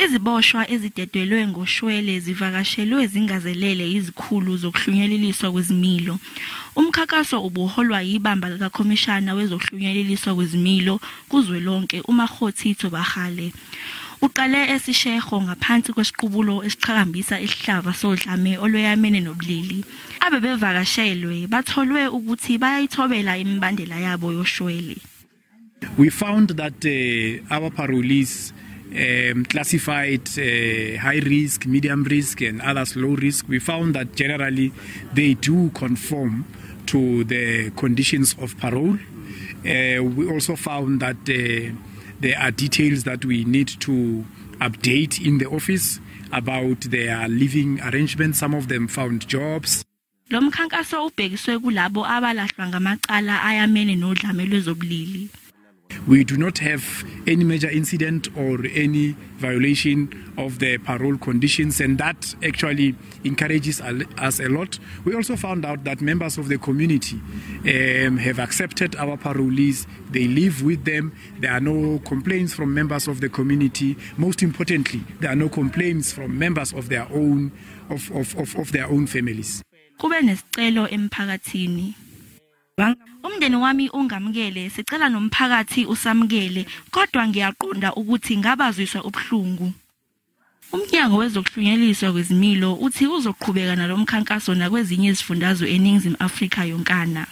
Iziboshwa ezidedelwe ngoshwele zivakashelwe zingazelele izikhulu zokuhlunyeleliswa kwezimilo. Umkhankaso ubuholwa yibamba likakhomishana wezokuhlunyeleliswa kwezimilo kuzwelonke uMakgothi Thobakgale. Uqale eSeshego ngaphansi kwesiqubulo esiqhakambisa isihlava sodlame olweyamene nobulili. Abebevakashelwe batholwe ukuthi bayayithobela imibandela yabo yoshwele. We found that our parolees classified high risk, medium risk and others low risk. We found that generally they do conform to the conditions of parole. We also found that there are details that we need to update in the office about their living arrangements. Some of them found jobs. Lo mkhankaso ubhekiswe kulabo abalahlwa ngamacala ayamene nodlame lwezobulili. We do not have any major incident or any violation of the parole conditions, and that actually encourages us a lot. We also found out that members of the community have accepted our parolees. They live with them. There are no complaints from members of the community. Most importantly, there are no complaints from members of their own of their own families. Kube nesicelo emphakathini. Umndeni wami ungamukele, sicela nomphakathi usamukele, kodwa ngiyaqonda ukuthi ngabazwiswa ubuhlungu. Umnyango wezokuhlunyeleliswa kwezimilo uthi uzoqhubeka nalomkhankaso nakwezinye izifundazwe eNingizimu Afrika yonkana.